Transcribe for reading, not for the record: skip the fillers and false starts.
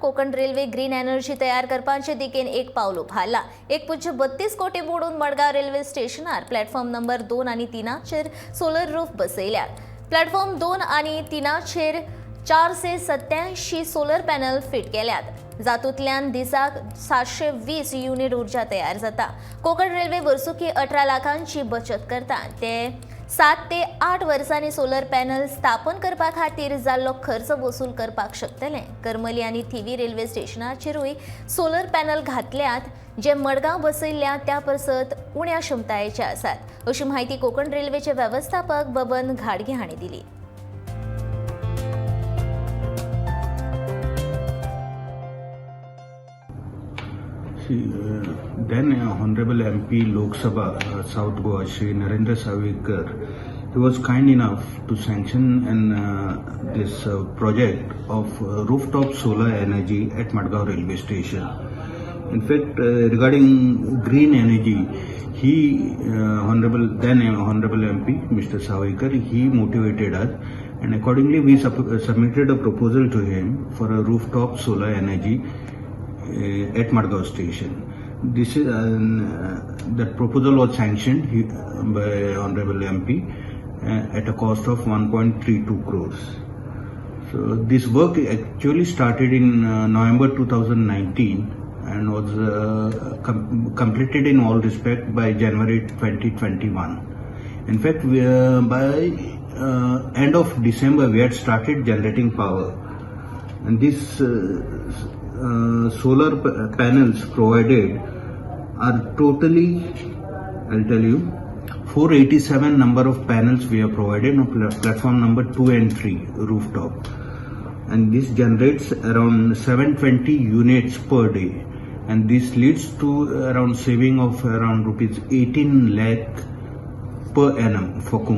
Konkan railway green energy तयार करपाचे दिकेन एक पावल उबारला. 1.32 कोटी मोडून मडगांव रेल्वे स्टेशनार प्लॅटफॉर्म नंबर 2 आनी 3चेर सोलर रूफ बसयल्यात. प्लॅटफॉर्म 2 आनी 3चेर 487 सोलर पॅनल फिट केल्यात, जातूंतल्यान दिसाक 720 युनिट ऊर्जा तयार जाता. कोकण रेल्वे वर्सुकी 18 लाखांची बचत करता. ते 7 ते 8 वर्सांनी सोलर पॅनल स्थापन करपा खातीर जाल्लो खर्च वसूल करपाक शकतले. करमली आनी थिवी रेल्वे स्टेशनाचेरूय सोलर पॅनल घातल्यात, जे मडगांव बसयल्ल्या त्या परसत उण्या क्षमतायेचे आसात, अशी माहिती कोकण रेल्वेचे वेवस्थापक बबन घाडगे हांणी दिली. See, then Honorable MP Lok Sabha, South Goa, Shri Narendra Sawaikar, he was kind enough to sanction an, this project of rooftop solar energy at Madgaon railway station. In fact, regarding green energy, he, Honorable then Honorable MP, Mr. Sawaikar, he motivated us, and accordingly we submitted a proposal to him for a rooftop solar energy at Madgaon station. This is that proposal was sanctioned by Honorable MP at a cost of 1.32 crores. So this work actually started in November 2019 and was completed in all respect by January 2021. In fact, by end of December we had started generating power, and these solar panels provided are totally, I'll tell you, 487 number of panels we have provided on platform number 2 and 3 rooftop, and this generates around 720 units per day, and this leads to around saving of around rupees 18 lakh per annum for Konkan.